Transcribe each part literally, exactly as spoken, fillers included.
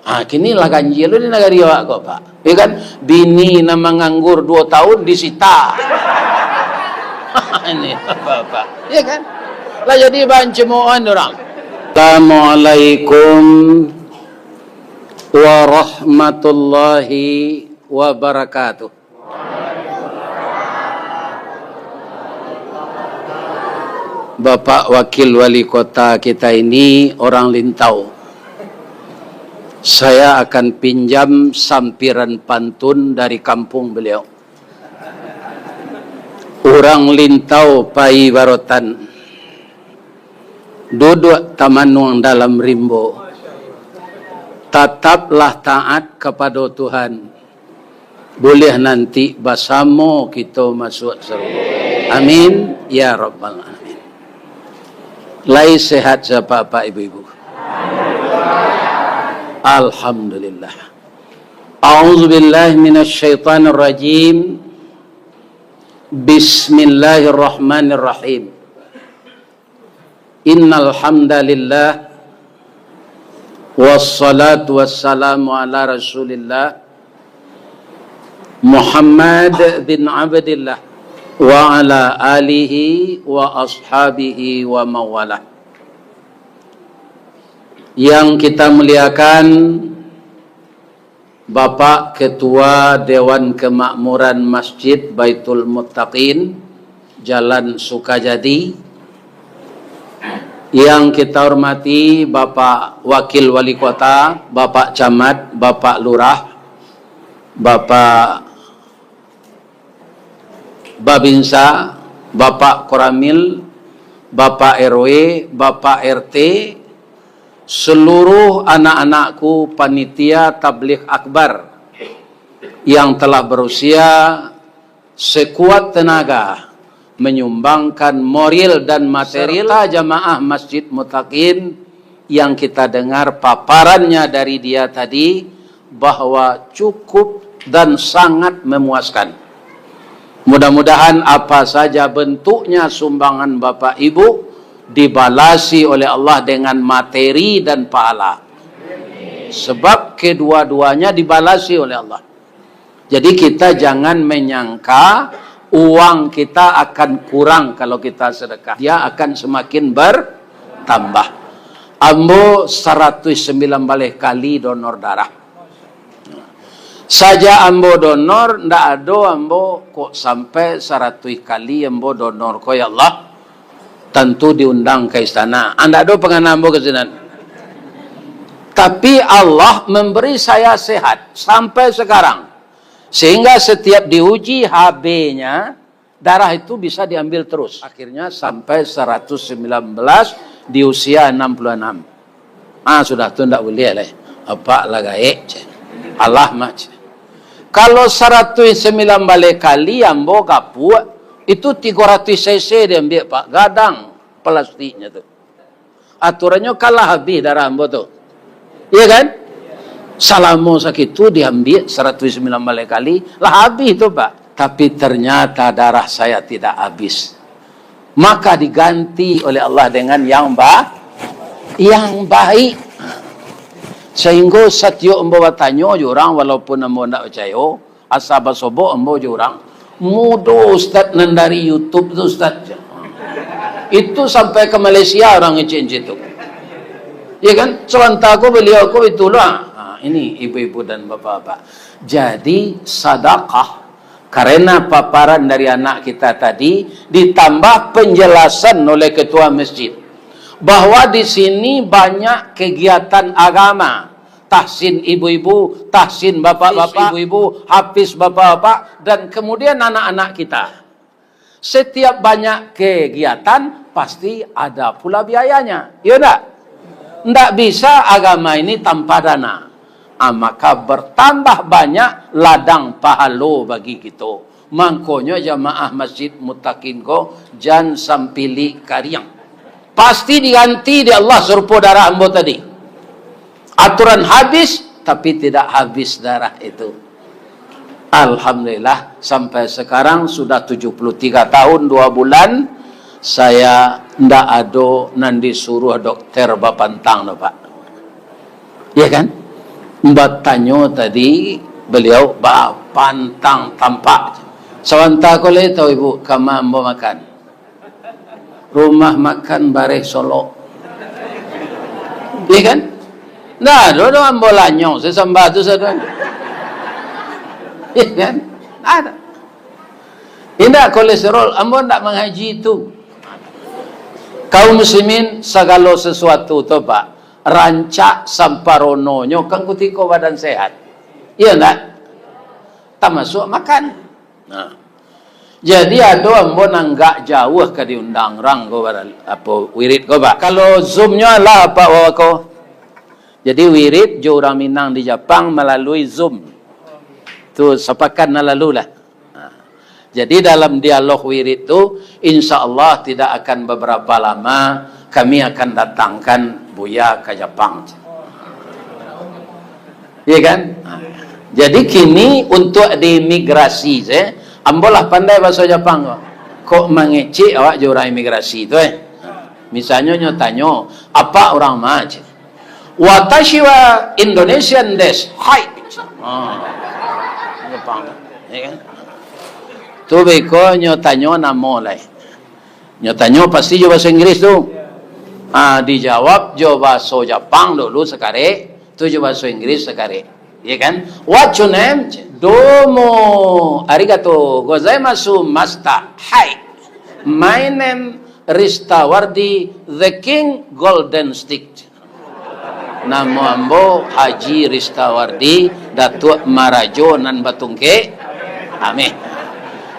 Ah, kini lah ganjil di nagari awak ko, Pak. Ya kan? Bini nan manganggur duo tahun disita. Ini, Bapak. Ya kan? Lah jadi bahan cemoohan orang. Assalamualaikum warahmatullahi wabarakatuh. Bapak Wakil Wali Kota kita ini orang Lintau. Saya akan pinjam sampiran pantun dari kampung beliau. Urang Lintau pai barotan, duduak tamanuang dalam rimbo. Tataplah taat kapado Tuhan. Buliah nanti basamo kito masuak sarugo. Amin, ya rabbal alamin. Lai sehat sapak-apak ibu-ibu? Alhamdulillah. A'udzubillahi minasyaitonirrajim. Bismillahirrahmanirrahim. Innal hamdalillah, wassalatu wassalamu ala Rasulillah, Muhammad bin Abdillah, wa ala alihi wa ashabihi wa mawalah. Yang kita muliakan, Bapak Ketua Dewan Kemakmuran Masjid Baitul Muttaqin, Jalan Sukajadi, yang kita hormati Bapak Wakil Wali Kota, Bapak Camat, Bapak Lurah, Bapak Babinsa, Bapak Koramil, Bapak R W, Bapak R T, seluruh anak-anakku panitia tabligh akbar yang telah berusia sekuat tenaga menyumbangkan moral dan material, serta jamaah Masjid Mutakin yang kita dengar paparannya dari dia tadi, bahwa cukup dan sangat memuaskan. Mudah-mudahan apa saja bentuknya sumbangan Bapak Ibu dibalasi oleh Allah dengan materi dan pahala. Sebab kedua-duanya dibalasi oleh Allah. Jadi kita jangan menyangka uang kita akan kurang kalau kita sedekah. Dia akan semakin bertambah. Ambo saratuih sambilan baleh kali donor darah. Sajak ambo donor, ndak ado ambo kok sampai saratuih kali ambo donor ko, ya Allah. Tantu diundang ka istana. Ah, ndak ado pangana ambo ka sinan. Tapi Allah memberi saya sehat sampai sekarang. Sehingga setiap diuji H B-nya, darah itu bisa diambil terus. Akhirnya sampai seratus sembilan belas di usia enam puluh enam. Ah, sudah tu ndak buliah lai. Apak lah gaek, cek. Alah mah, cek. Kalau saratus sambilan baleh kali ambo gapuak, itu tigo ratus cc diambiak, Pak. Gadang plastiknya tu. Aturannyo kan lah habih darah ambo tu. Iya kan? Salamo sakitu diambiak saratus sambilan baleh kali, lah habih tu, Pak. Tapi ternyata darah saya tidak habis. Maka diganti oleh Allah dengan yang ba-, yang baik. Sehingga satiok ambo batanyo jo urang, walaupun ambo ndak picayo, asa basobok ambo jo urang. Mudo ustaz nan dari YouTube tu, ustaz. Itu sampai ke Malaysia orang ngecek-ngecek tu. Ya kan? Sabanta ko baliau ko itulah. Ha, ini ibu-ibu dan bapak-bapak. Jadi, sadakah karena paparan dari anak kita tadi, ditambah penjelasan oleh ketua masjid, bahwa di sini banyak kegiatan agama, tahsin ibu-ibu, tahsin bapak-bapak, ibu-ibu, hafiz bapak-bapak, dan kemudian anak-anak kita. Setiap banyak kegiatan, pasti ada pula biayanya. Iya ndak? Ndak bisa agama ini tanpa dana. Ah, maka bertambah banyak ladang pahalo bagi kito. Mangkonyo jamaah Masjid Mutakin ko jan sampilik kariang. Pasti diganti di Allah sarupo darah ambo tadi. Aturan habis, tapi tidak habis darah itu. Alhamdulillah, sampai sekarang sudah tujuh puluh tiga tahun dua bulan, saya ndak ado nan disuruh dokter bapantang tu, Pak. Ya kan? Batanyo tadi, baliau bapantang tampak. Sabanta ko lai tau ibu, kama ambo makan. Rumah makan Bareh Solok. Iya kan? Ndak ado doh ambo lanyau, sasambah tu sadoanyo. Iya kan? Ndak ado. Indak kolesterol, ambo ndak mangaji tu. Kaum muslimin, sagalo sasuatu tu, Pak, rancak samparononyo kan kutiko badan sehat. Iya ndak? Tamasuak makan. Nah. Jadi ado ambo nan agak jauah ka diundang urang ko, apo, wirid ko, Pak. Kalau Zoom-nyo alah, Pak, wawa ko. Jadi wirid jo urang Minang di Japang malalui Zoom. Tu sapakat nan lalu lah. Nah, jadi dalam dialog wirid tu, insya Allah tidak akan beberapa lama kami akan datangkan Buya ka Japang. Iya kan? Nah, jadi kini untuk di imigrasi, se, ambo lah pandai bahaso Japang ko. Kok mangecek awak jo urang imigrasi tu, eh? Misalnyo nyo tanyo, "Apak urang ma?" cek. "Watashi wa Indonesian desu." "Hai." Ah. Jepang tu, ya kan? Tu beko nyo tanyo namo lai. Nyo tanyo pasti jo bahaso Inggris tu. Ah, dijawab jo bahaso Japang dulu sakarek, tu jo bahaso Inggris sakarek. Ya kan? "What's your name?" "Domo arigato gozaimasu, master." "Hai. My name Ristawardi, the King Golden Stick." "Namo ambo Haji Ristawardi, Datuak Marajo nan batungkek ameh."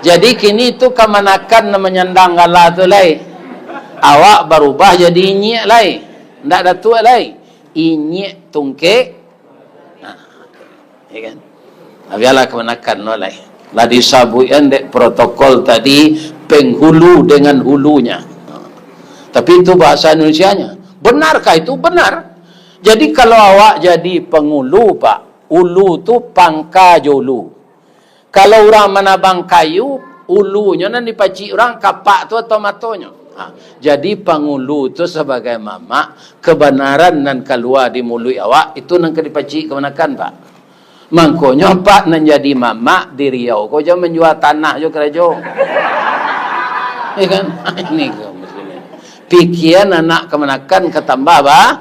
Jadi kini tu kamanakan nan manyandang gala tu lai. Awak barubah jadi inyiak lai. Ndak datuak lai. Inyiak tungkek. Nah, ya kan? Nah, biarlah kamanakan no lai. Lah disabuikan dek protokol tadi, penghulu dengan hulunya. Tapi itu bahasa Indonesianya. Benarkah itu? Benar. Jadi kalau awak jadi pangulu, Pak, ulu tu pangka jo ulu. Kalau urang manabang kayu, ulunyo nan dipacik urang, kapak tu atau matonyo. Ha, jadi pangulu tu sabagai mamak, kabanaran nan kalua di muluik awak, itu nan ka dipacik kamanakan, Pak. Mangkonyo, Pak, nan jadi mamak di Riau ko jan manjua tanah jo karajo. Ya kan? Ini ko maksudnyo. Pikian anak kamanakan katambah ba-,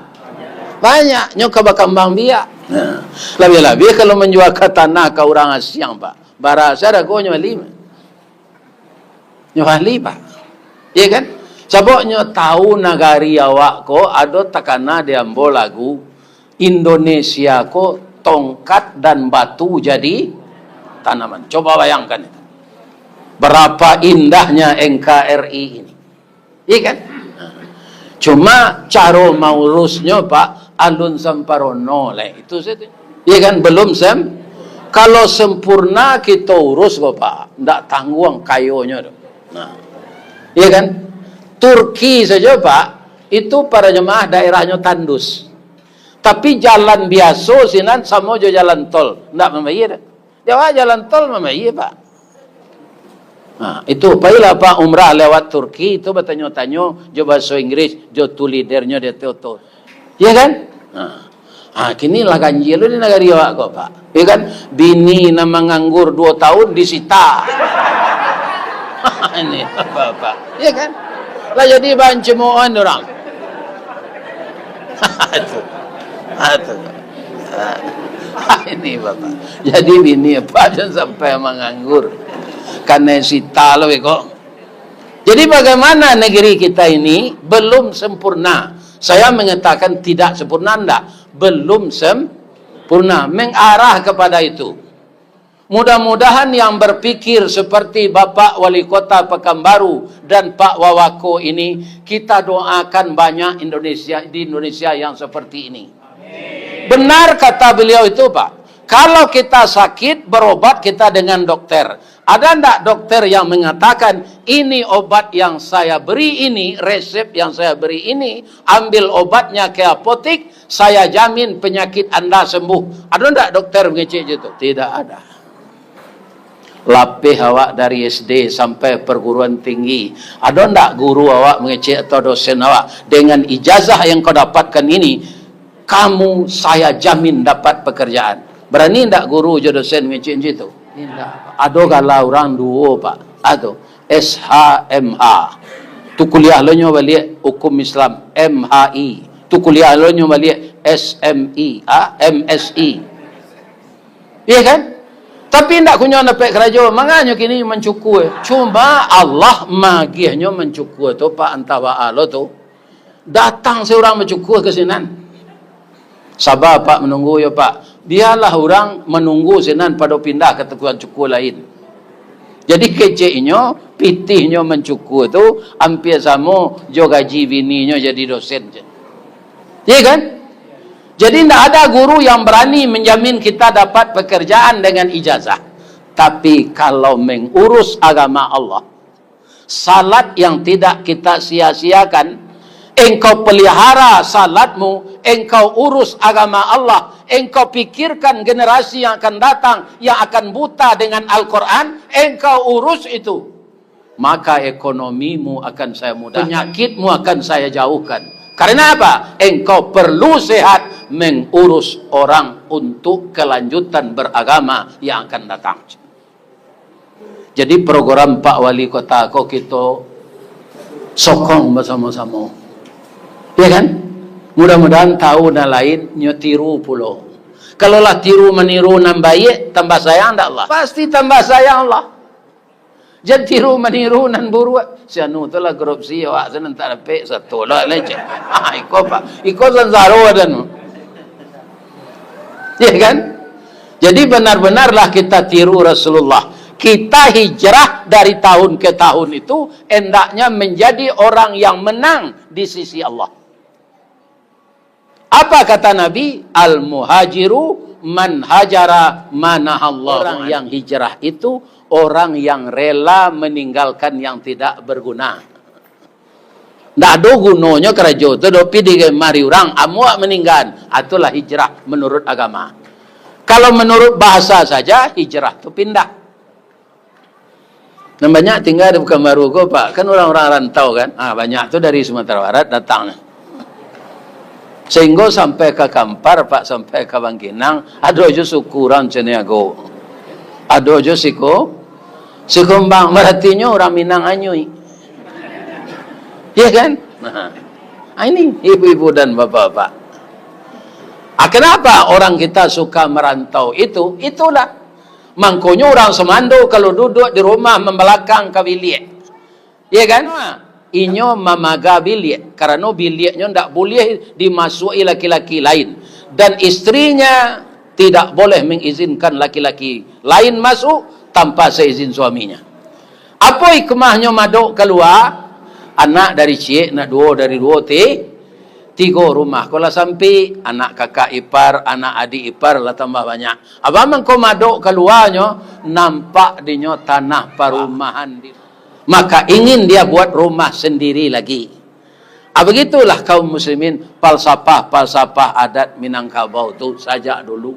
banyak, nyo ka bakambang biak. Nah, labiah-labiah kalau manjua ka tanah ka urang asiang, Pak. Bara sa dagonyo bali? Nyo bali, Pak. Iya kan? Sabab nyo tahu nagari awak ko ado takana di ambo lagu, Indonesia ko tongkat dan batu jadi tanaman. Coba bayangkan itu. Berapa indahnya N K R I ini. Iya kan? Cuma caro maurusnyo, Pak, alun samparono lai. Itu saja. Iya kan? Belum sem-, kalau sempurna kito urus ko, Pak, ndak tangguang kayonyo tu. Nah. Iya kan? Turki saja, Pak, itu para jemaah daerahnyo tandus. Tapi jalan biaso sinan samo jo jalan tol, ndak mambayia doh. Di awak jalan tol mambayia, Pak. Nah, itu, pailah, Pak, umrah lewat Turki, itu batanyo-tanyo jo bahaso Inggris, jo tu lidernyo di ateh oto. Iya kan? Nah. Ah, kini lah ganjil di nagari awak ko, Pak. Iya kan? Bini nan manganggur duo tahun disita. Ini, Bapak. Iya kan? Lah jadi bahan cemoohan urang. Itu. Ah, tu. Ah, ini, Bapak. Jadi bini apa jan sampai manganggur. Kanai sita lo beko. Jadi bagaimana negeri kita ini belum sempurna. Saya mengatakan tidak sempurna, ndak. Belum sempurna. Mengarah kepada itu. Mudah-mudahan yang berpikir seperti Bapak Wali Kota Pekanbaru dan Pak Wawako ini, kita doakan banyak Indonesia, di Indonesia yang seperti ini. Benar kata beliau itu, Pak. Kalau kita sakit, berobat kita dengan dokter. Ada ndak dokter yang mengatakan, "Ini obat yang saya beri ini, resep yang saya beri ini, ambil obatnya ke apotik, saya jamin penyakit anda sembuh"? Ado ndak dokter mangecek cam tu? Tidak ada. Lapeh awak dari S D sampai perguruan tinggi. Ado ndak guru awak mangecek atau dosen awak, "Dengan ijazah yang kau dapatkan ini, Kamu saya jamin dapat pekerjaan. Berani ndak guru jo dosen ngecek macam tu? Indak. Ado gala urang duo, Pak. Ado S H M H. Tu kuliah lo nyo baliak hukum Islam, M H I. Tu kuliah lo nyo baliak S M I, ah, M S I. Iya kan? Tapi indak kunyo dapek karajo, manganyo kini mancukua. Cuma Allah magiahnyo mancukua tu, Pak, antah baa lo tu. Datang se urang bancukua ka sinan. Saba, Pak, manunggu yo, Pak. Bialah urang manunggu sinan pado pindah ka tukang cukua lain. Jadi keceknyo, pitihnyo mancukua tu ampia samo jo gaji bininyo jadi dosen. Iya kan? Jadi ndak ada guru yang berani menjamin kita dapat pekerjaan dengan ijazah. Tapi kalau mengurus agama Allah, salat yang tidak kita sia-siakan, engkau pelihara salatmu, engkau urus agama Allah, engkau pikirkan generasi yang akan datang, yang akan buta dengan Al-Quran, engkau urus itu, maka ekonomimu akan saya mudahkan, penyakitmu akan saya jauhkan. Karena apa? Engkau perlu sehat mengurus orang untuk kelanjutan beragama yang akan datang. Jadi program Pak Wali Kota ko kito sokong basamo-samo. Ya kan? Mudah-mudahan tahun nan lain nyo tiru pulo. Kalau lah tiru maniru nan baiak, tambah sayang ndak Allah? Pasti tambah sayang Allah. Jan tiru maniru nan buruak. Si anu tu lah korupsi, awak tu nan tak dapek, satu lah leceh. Ah, iko, Pak. Iko sansaro dah nu. Ya kan? Jadi benar-benarlah kita tiru Rasulullah. Kita hijrah dari tahun ke tahun itu hendaknya menjadi orang yang menang di sisi Allah. Apa kata Nabi? "Al-muhajiru man hajara manahallahu." Orang yang hijrah itu orang yang rela meninggalkan yang tidak berguna. Ndak ado gunonyo karajo tu, dopi digemari urang, amuak maninggan. Ah, itulah hijrah menurut agama. Kalau menurut bahasa saja, hijrah tu pindah. Nan banyak tingga di Pekanbaru ko, Pak, kan urang-urang rantau kan. Ah, banyak tu dari Sumatera Barat datang. Sahinggo sampai ka Kampar, Pak, sampai ka Bangkinang, ado jo suku urang Caniago. Ado jo siko, Sikumbang, baratinyo urang Minang anyuik. Iya kan? Nah, ah, ini ibu-ibu dan bapak-bapak. Ah, kenapa orang kita suka merantau itu? Itulah. Mangkonyo urang sumando kalau duduak di rumah mambalakang ka biliak. Iya kan? Inyo mamaga biliak, karano biliaknyo ndak buliah dimasuak-i laki-laki lain. Dan istrinya tidak boleh mengizinkan laki-laki lain masuk tanpa seizin suaminya. Apo hikmahnyo madok kalua? Anak dari ciek, nak duo dari duo ti-, tigo, rumah ko lah sampik, anak kakak ipar, anak adik ipar lah tambah banyak. Apo mangko madok kaluanyo? Nampak dinyo tanah parumahan di, maka ingin dia buat rumah sendiri lagi. Ah, begitulah kaum muslimin, falsafah-falsafah adat Minangkabau tu sajak dulu.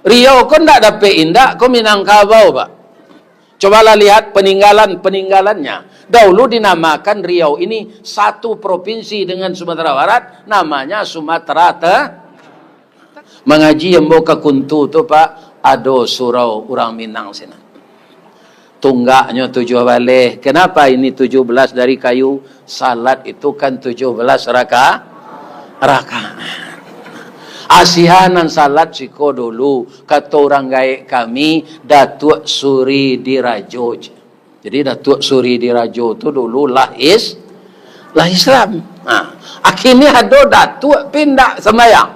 Riau ko ndak dapek indak ko Minangkabau, Pak. Cobalah lihat peninggalan-peninggalannya. Dahulu dinamakan Riau ini satu provinsi dengan Sumatera Barat, namanya Sumatera Te-, Mangaji ambo ka Kuntu tu, Pak, ado surau urang Minang sinan. Tunggaknyo tujuah baleh. Kenapa ini tujuh belas dari kayu? Salat itu kan tujuh belas raka-, rakaat. Asianan salat siko dulu, kato urang gaek kami, Datuak Suri Dirajo. Jadi, Datuak Suri Dirajo tu dulu lah is-, lah Islam. Ha, akhirnyo ado datuak pindah sambayang.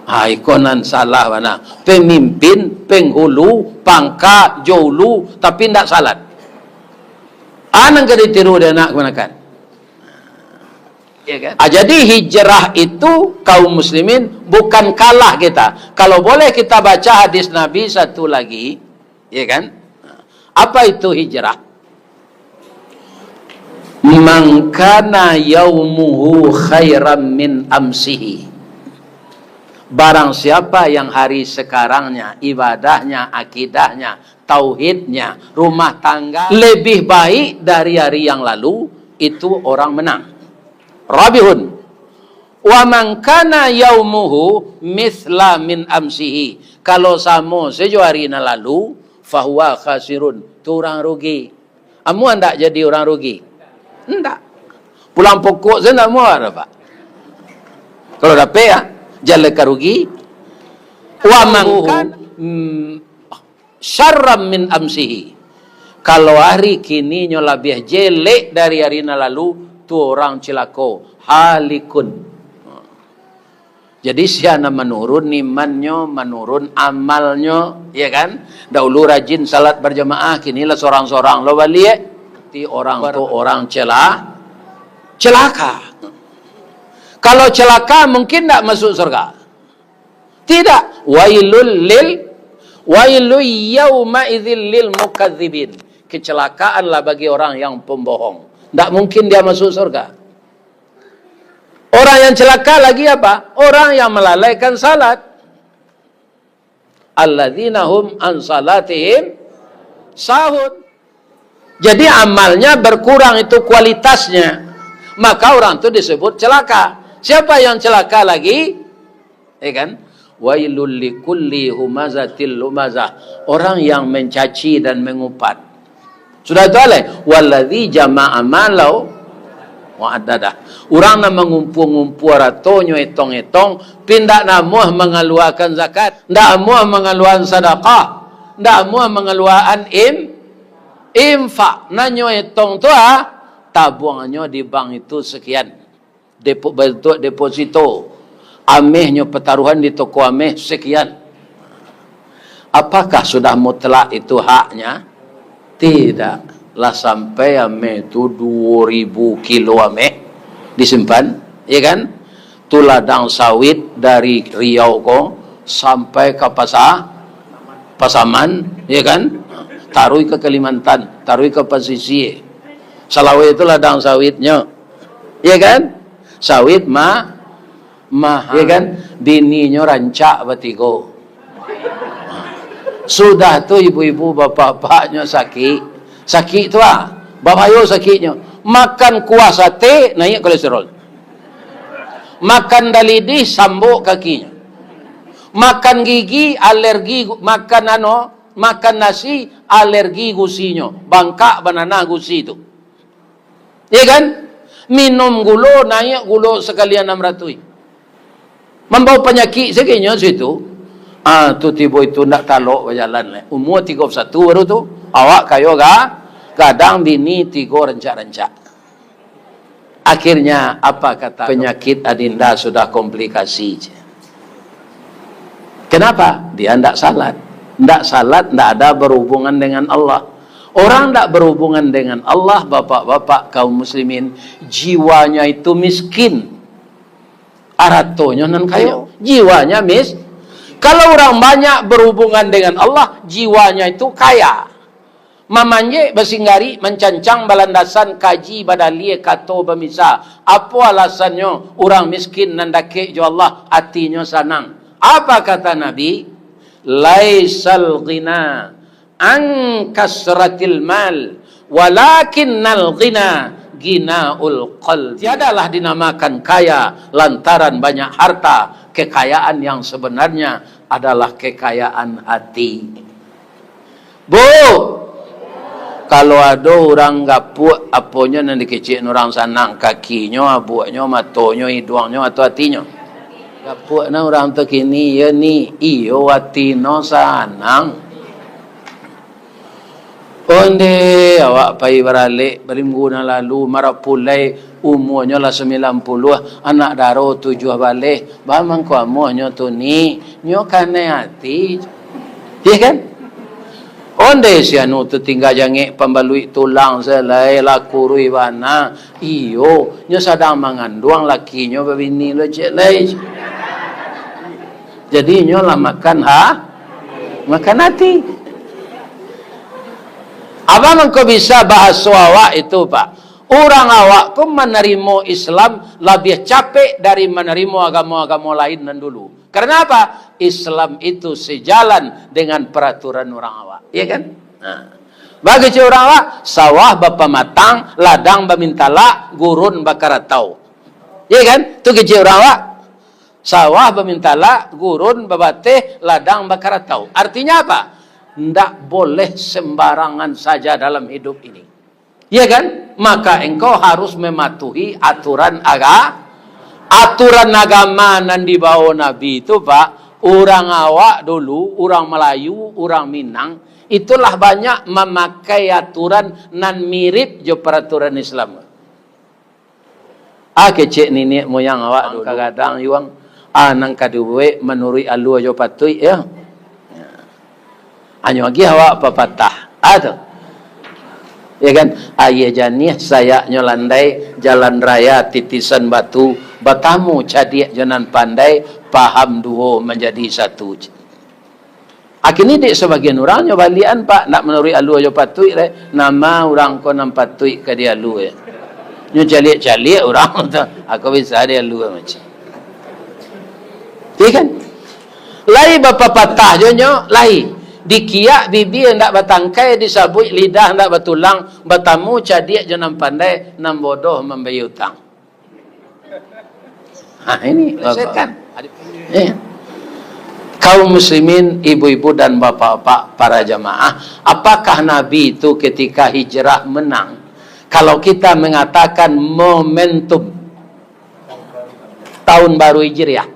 Ha, iko nan salah bana. Pemimpin, penghulu, pangka, jo ulu, tapi ndak salat. Ah, nan ka ditiru dek anak kamanakan. Ya kan? Ah, jadi hijrah itu kaum muslimin bukan kalah kita. Kalau boleh kita baca hadis Nabi satu lagi, ya kan? Apa itu hijrah? "Man kana yaumuhu khairan min amsihi." Barang siapa yang hari sekarangnya, ibadahnya, akidahnya, tauhidnya, rumah tangga lebih baik dari hari yang lalu, itu orang menang. Rabihun. Wa man kana yaumuhu mitsla min amsihi. Kalau samo sajo ari nan lalu, fahuwa khasirun, tu urang rugi. Amuah ndak jadi urang rugi? Ndak. Pulang pokok sajo ndak amuah dapek. Kalau dapek, ya, jaleh ka rugi. Wa man kana, hmm, syarran min amsihi. Kalau ari kininyo labiah jelek dari ari nan lalu, tu urang cilako, halikun. Jadi, sia nan manurun imannyo, manurun amalnyo, ya kan? Dahulu rajin salat barjamaah, kini lah sorang-sorang lo baliak. Ti urang tu urang cela-, celaka. Kalau celaka, mungkin ndak masuk surga. Tidak. Wailul lil, wailul yauma idzil lil mukadzibin. Kecelakaan lah bagi orang yang pembohong. Ndak mungkin dia masuk surga. Orang yang celaka lagi apa? Orang yang melalaikan salat. Alladzina hum an salatihim sahun. Jadi, amalnya berkurang itu kualitasnya, maka orang tu disebut celaka. Siapa yang celaka lagi? Ya kan? Wailul likulli humazatil lumazah. Orang yang mencaci dan mengupat. Sudah tu alai, walladzi jama'a malau wa addadah. Urang nan mangumpua-ngumpua ratonyo etong-etong, pi ndak namuah mangaluakan zakat, ndak amuah mangaluakan sadakah, ndak amuah mangaluakan im-, infak. Nan nyo etong tu, ah, tabuangnyo di bank itu sekian. Depo-, bantuak deposito. Amehnyo pataruhan di toko ameh, sekian. Apakah sudah mutlak itu haknya? Tidak. Lah sampai ameh tu duo ribu kilo ameh disimpan, ya kan? Tu ladang sawit dari Riau ko sampai ka Pasa-, Pasaman, ya kan? Taruih ka Kalimantan, taruih ka Pasisia. Salawai tu ladang sawitnyo. Ya kan? Sawit ma-, mahal. Ya kan? Bininyo rancak batigo. Sudah tu ibu-ibu bapak-bapaknyo sakik. Sakik tu ah, babayo sakiknyo. Makan kuah sate, naik kolesterol. Makan dalidih, sambok kakinyo. Makan gigi, alergi, makan ano, makan nasi, alergi gusinyo. Bangkak bananah gusi tu. Ya kan? Minum gulo, naik gulo sakali anam ratuih. Mambawa panyakik sakinyo situ. Ah, tu tibo itu ndak talok bajalan lai. Umua tigo puluah satu baru tu. Awak kayo ga-, gadang, bini tigo rancak-rancak. Akhirnya, apa kata, penyakit adinda sudah komplikasi. Kenapa? Dia ndak salat. Ndak salat, ndak ada berhubungan dengan Allah. Orang ndak berhubungan dengan Allah, bapak-bapak kaum muslimin, jiwanya itu miskin. Aratonyo nan kayo, jiwanya mis-, kalau orang banyak berhubungan dengan Allah, jiwanya itu kaya. Mamanjek, basinggarik, mancancang, balandasan, kaji, badalie, kato, bamisa. Apo alasannyo urang miskin nan dakek jo Allah, atinyo sanang? Apa kata Nabi? "Laisal ghina an kasratil mal, walakinnal ghina ghinaul qalbi." Tiadalah dinamakan kaya lantaran banyak harta. Kekayaan yang sebenarnya adalah kekayaan hati. Bu, kalau ado urang gapuak, aponyo nan dikecek urang sanang? Kakinyo, abuaknyo, matonyo, iduangnyo, atau atinyo? Gapuak nah urang tu kini, iyo ni, iyo, ati no sanang. Onde, awak pai baralek, bariminggu nan lalu, marapulai, umuanyo lah sambilan puluah, anak daro tujuah baleh, baa mangko amuahnyo tu ni, nyo kanai ati. Iya kan? Onde si anu tu tingga jangek pambaluik tulang se lai, lah kuruih bana. Iyo, nyo sadang manganduang, lakinyo babini lo cek lai. Jadi inyo lah makan ha-, makan ati. Abah mangko bisa bahaso awak itu, Pak. Urang awak ko manarimo Islam labiah capek dari manarimo agamo-agamo lain nan dulu. Karena apa? Islam itu sejalan dengan peraturan urang awak. Iya kan? Nah. Bagi cek urang awak, sawah bapamatang, ladang bamintalak, gurun bakaratau. Iya kan? Tu kecek urang awak. Sawah bamintalak, gurun babateh, ladang bakaratau. Artinya apa? Ndak boleh sembarangan saja dalam hidup ini. Iya kan? Maka engkau harus mematuhi aturan aga-, aturan agama nan dibawa Nabi itu, Pak. Urang awak dulu, urang Melayu, urang Minang, itulah banyak mamakai aturan nan mirip jo paraturan Islam. Ah, kecek niniak moyang awak dulu. Kagadang yuang. Ah, nan ka dibuek manuruik alua jo patuik, ya. Anyo agiah awak papatah. Ah, tu. Ya kan? Aia janiah sayaknyo landai, jalan raya titisan batu, batamu cadiak jo nan pandai, paham duo manjadi satu. Akini dek sabagian urang nyo balian, Pak, ndak manuruik alua jo patuik lai. Nama urang ko nan patuik ka dialua? Nyo caliak-caliak urang tu. Ako bisa dialua macam. Iya kan? Lai bapapatah jo nyo, lai. Dikiak bibia ndak batangkai, disabuik lidah ndak batulang, batamu cadiak jo nan pandai, nan bodoh mambayia utang. Ha, ini setan. Eh. Kaum muslimin, ibu-ibu dan bapak-bapak, para jamaah, apakah Nabi itu ketika hijrah menang? Kalau kita mengatakan momentum tahun baru Hijriah,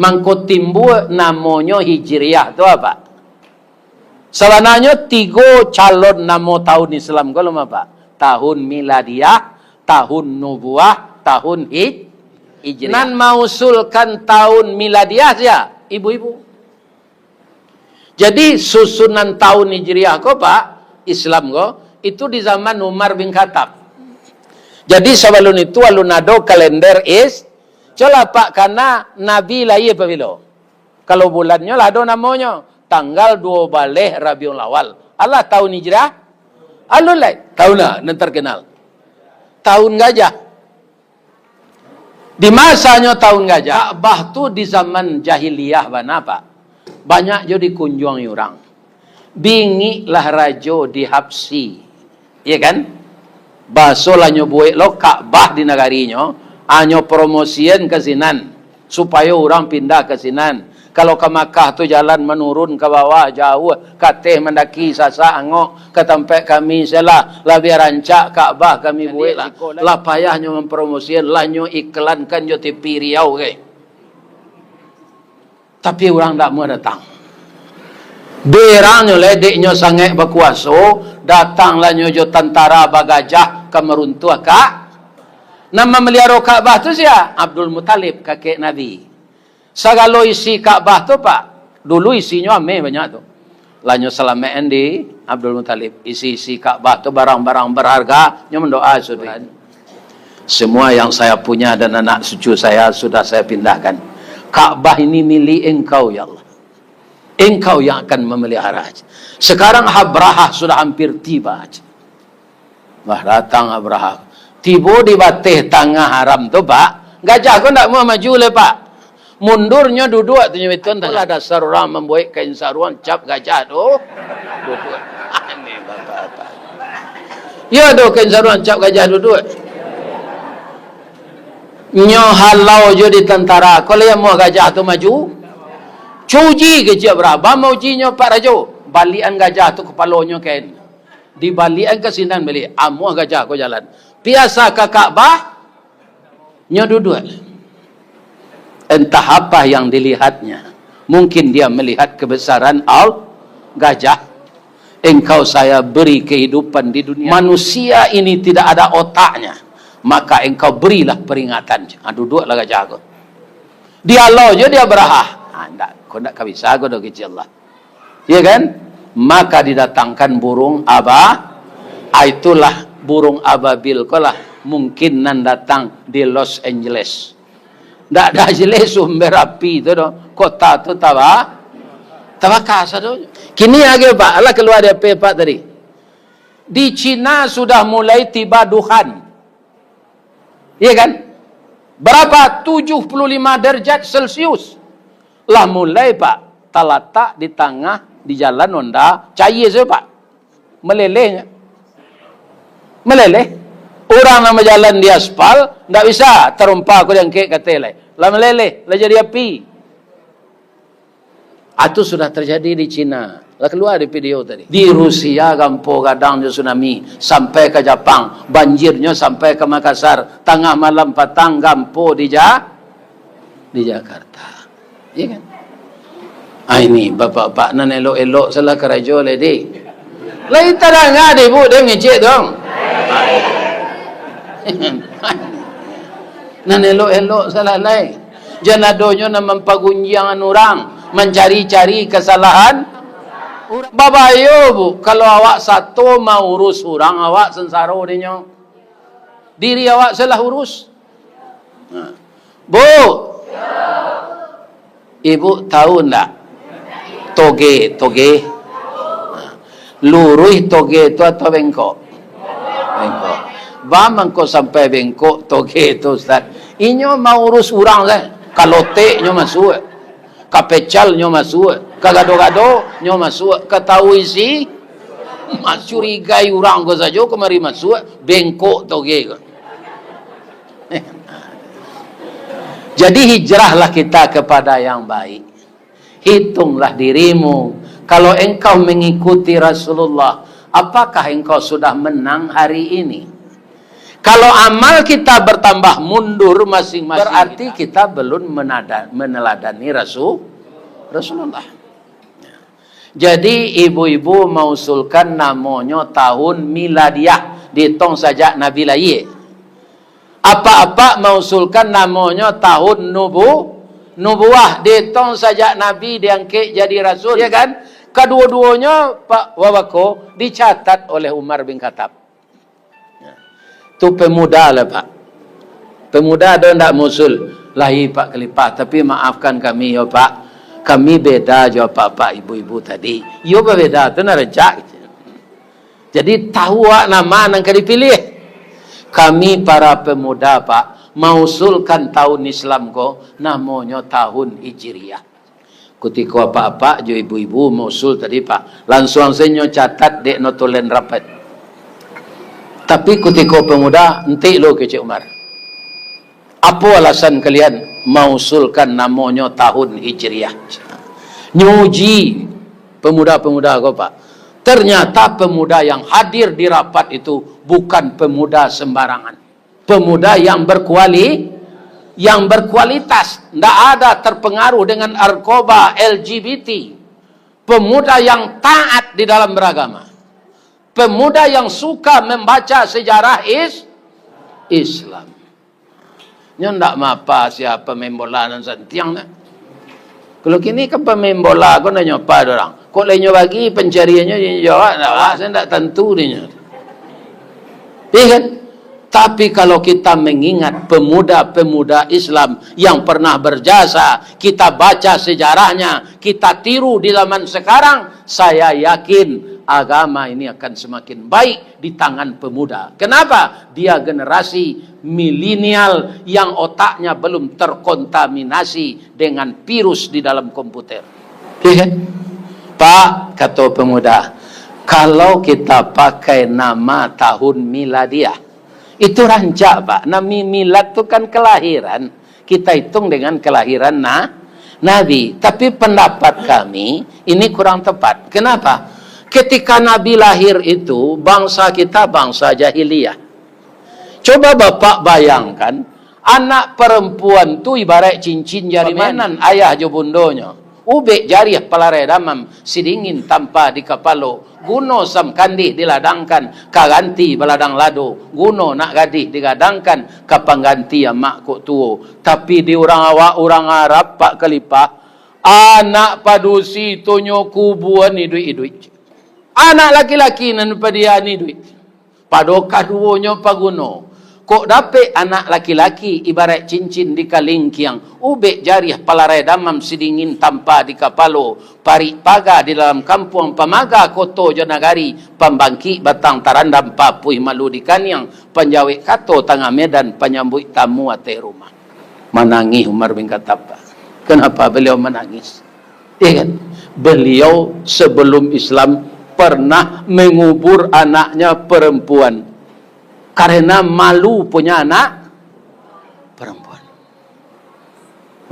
mangko timbul namonyo Hijriah tu apa? Sabananyo tigo calon namo tahun Islam ko lo, Pak. Tahun Miladiah, tahun Nubuah, tahun Hij-, Hijriah. Nan mausulkan tahun Miladiah sia? Ibu-ibu. Jadi, susunan tahun Hijriah ko, Pak, Islam ko, itu di zaman Umar bin Khattab. Jadi, sabalun itu alun ado kalender Is-, colah, Pak, kana Nabi lahia pabilo? Kalau bulannyo lah ado namonyo, tanggal duo baleh Rabiul Awal. Alah tahun Hijrah? Alun lai. Tahun lah nan terkenal. Tahun gajah. Di masanyo tahun gajah, Ka'bah tu di zaman jahiliyah bana, Pak. Banyak jo dikunjuangi urang. Bingiklah rajo di Habsyi. Iya kan? Baso lah nyo buek lo Ka'bah di nagarinyo, anyo promosian ka sinan, supayo urang pindah ka sinan. Kalau ka Makkah tu jalan manurun ka bawah, jauah, ka ateh mandaki, sasak, angok, ka tampek kami, sialah, labiah rancak Ka'bah kami buek lah. Lah payah nyo mampromosian, lah nyo iklankan jo T V Riau, kai. Tapi urang ndak amuah datang. Berangnyo lai, dek nyo sangaik bakuaso, datanglah nyo jo tantara bagajah ka maruntuah Ka-, nan mamaliharo Ka'bah tu sia? Abdul Muthalib, kakek Nabi. Sagalo isi Ka'bah tu, Pak, dulu isinyo ameh banyak tu. Lah nyo salamaik di Abdul Muthalib. Isi-isi Ka'bah tu barang-barang berharga, nyo mandoa sudah. Semua yang saya punya dan anak cucu saya sudah saya pindahkan. Ka'bah ini milik Engkau, ya Allah. Engkau yang akan memelihara. Sekarang Abrahah sudah hampir tiba. Wah, datang Abrahah. Tibo di bateh tangah haram tu, Pak. Gajah ko ndak mau maju lai, Pak. Mundurnyo duduak tu nyo beton tangah. Apolah dasar urang mambuek kain saruang cap gajah tu. Duduak. Aneh bapak-bapak. Yo, ado kain saruang cap gajah duduak. Nyo halau jo di tantara. Ko lai amuah gajah tu maju? Cuji kecek Abrahah. Ba maujinyo, Pak Rajo. Baliakan gajah tu kapalonyo kain. Dibaliakan ka sinan baliak, amuah gajah ko jalan. Piasa ka Ka'bah, nyo duduak. Entah apa yang dilihatnya. Mungkin dia melihat kebesaran al-, gajah. Engkau saya beri kehidupan di dunia. Manusia ini tidak ada otaknya. Maka engkau berilah peringatan. Ha, duduaklah gajah ko. Dialau jo di Abrahah. Ha, ndak, ko ndak ka bisa ko doh, kecek Allah. Iya kan? Maka didatangkan burung aba-, ah, itulah burung ababil ko lah mungkin nan datang di Los Angeles. Ndak ada jelas sumber api tu doh. Kota tu taba-, tabaka sadonyo. Kini agiah, Pak, alah kalua di P P tadi. Di Cina sudah mulai tiba duhan. Iya kan? Berapa? Tujuh puluh lima derajat Celcius. Lah mulai, Pak, talatak di tangah, di jalan Honda, cair saja, Pak. Meleleh. Meleleh. Urang nan bajalan di aspal, ndak bisa tarompa ko diangkek ka ateh lai. Lah maleleh, lah jadi api. Ah, tu sudah terjadi di Cina. Lah kalua di video tadi. Di Rusia gampo gadang jo tsunami, sampai ka Japang, banjirnyo sampai ka Makassar, tangah malam patang gampo di Ja-, di Jakarta. Iya kan? Ah, ini bapak-bapak nan elok-elok salah karajo lai, dek. Lai tadanga dek ibu, dek ngecek tu. Nan elok-elok salah lai. Jan adonyo nan mampagunjiangan urang, mancari-cari kasalahan urang. Babayo, Bu, kalau awak sato maurus urang, awak sansaro dinyo. Diri awak salah urus. Nah. Bu, ibu tahu ndak? Toge, toge. Nah. Luruih toge tu atau bengkok? Bengkok. Ba mangko sampai bengkok toge tu, Ustaz? Inyo maurus urang sajo. Ka lotek nyo masuak. Ka pecal nyo masuak. Ka gado-gado nyo masuak. Ka tahu isi, curigai urang ko sajo kamari masuak, bengkok toge ko. Jadi hijrahlah kita kepada yang baik. Hitunglah dirimu. Kalau engkau mengikuti Rasulullah, apakah engkau sudah menang hari ini? Kalau amal kita bertambah mundur masing-masing, berarti kita belum menada-, meneladani Rasul-, Rasulullah. Jadi, ibu-ibu mausulkan namonyo tahun miladiah, dihitung sajak Nabi lahia. Apak-apak mausulkan namonyo tahun nubu-, nubuah, dihitung sajak Nabi diangkek jadi rasul, ya kan? Kaduo-duonyo, Pak Wawako, dicatat oleh Umar bin Khattab. Tu pemuda lah, Pak. Pemuda ado ndak mausul? Lahia, Pak Khalifah, tapi maafkan kami yo, Pak. Kami beda jo apak-apak ibu-ibu tadi. Yo babeda, tu nan rancak. Jadi, tahu awak nama nan ka dipiliah. Kami para pemuda, Pak, mausulkan tahun Islam ko, namonyo tahun Hijriah. Kutiko apak-apak jo ibu-ibu mausul tadi, Pak, lansuang sajo nyo catat dek notulen rapet. Tapi kutiko pemuda, entik lo kecek Umar. Apo alasan kalian mausulkan namonyo tahun Hijriah? Nyo uji pemuda-pemuda ko, Pak. Ternyata pemuda yang hadir di rapat itu bukan pemuda sembarangan. Pemuda yang berkuali-, yang berkualitas. Ndak ada terpengaruh dengan narkoba, L G B T. Pemuda yang taat di dalam beragama. Pemuda yang suka membaca sejarah is-, Islam. Nyo ndak maapa sia pamain bola nan santiang tu. Kalau kini kan pamain bola ko ndak nyo apo doh urang. Kok lai nyo bagi pancariannyo, inyo jawab, ndak, ah, saya ndak tantu dinyo. Iya kan? Tapi kalau kita mengingat pemuda-pemuda Islam yang pernah berjasa, kita baca sejarahnya, kita tiru di zaman sekarang, saya yakin agama ini akan semakin baik di tangan pemuda. Kenapa? Dia generasi milenial yang otaknya belum terkontaminasi dengan virus di dalam komputer. Iya kan? Pak, kato pemuda, kalau kita pakai nama tahun miladiah, itu rancak, Pak. Namo milad tu kan kelahiran. Kita hitung dengan kelahiran na-, Nabi. Tapi pendapat kami, ini kurang tepat. Kenapa? Ketika Nabi lahir itu, bangsa kita bangsa jahiliyah. Coba Bapak bayangkan, anak perempuan tu ibarat cincin jari mainan ayah jo bundonyo. Ubek jariah palarai damam, sidingin tampa di kapalo, guno sam kandih diladangkan, ka ganti baladang lado, guno nak gadih digadangkan, ka pangganti amak kok tuo. Tapi di urang awak, urang Arab, Pak Khalifah, anak padusi tu nyo kubuan iduik-iduik. Anak laki-laki nan padiaan iduik. Pado kaduonyo paguno. Kok dapek anak laki-laki ibarat cincin di kalingkiang, ubek jariah palarai damam sidingin tampa di kapalo, parik paga di dalam kampuang, pamaga koto jo nagari, pambangkik batang tarandam, papuih malu di kaniang, panjawek kato tangah medan, panyambuik tamu ateh rumah. Manangih Umar bin Khattab. Kenapa beliau manangis? Iya kan? Beliau sebelum Islam pernah mengubur anaknya perempuan. Karena malu punya anak perempuan.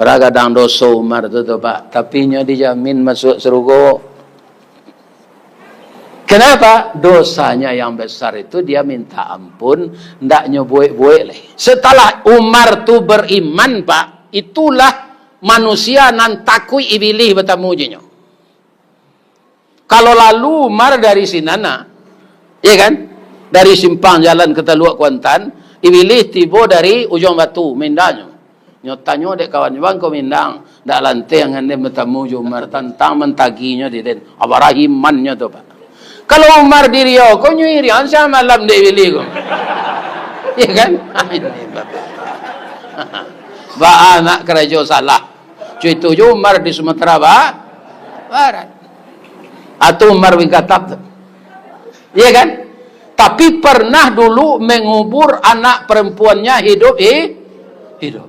Bara gadang doso Umar tu, tu, Pak. Tapi nyo dijamin masuk sarugo. Kenapa? Dosanya yang besar itu dia minta ampun, ndak nyo buek-buek lai. Setelah Umar tu beriman, Pak, itulah manusia nan takuik Ibilih batamu jo nyo. Kalau lalu Umar dari sinan, nah, ya kan? Dari simpang jalan ka Taluak Kuantan, Ibilih tibo dari Ujuang Batu, mindanyo. Nyo tanyo dek kawan, "Bang, ko mindang, dak lanteh ngan den batamu jo Umar tantang mantaginyo di den." Abarah imannyo tu, Pak. Kalau Umar di Riau, ko nyo irian sia malam dek Ibilih ko. Ya kan? Ini, Bapak. Ba anak karajo salah. Cuito jo Umar di Sumatera Ba-, Barat. Atau Umar bin Khattab tu. Iya kan? Tapi pernah dulu mengubur anak perempuannya hidup, hi-, hidup.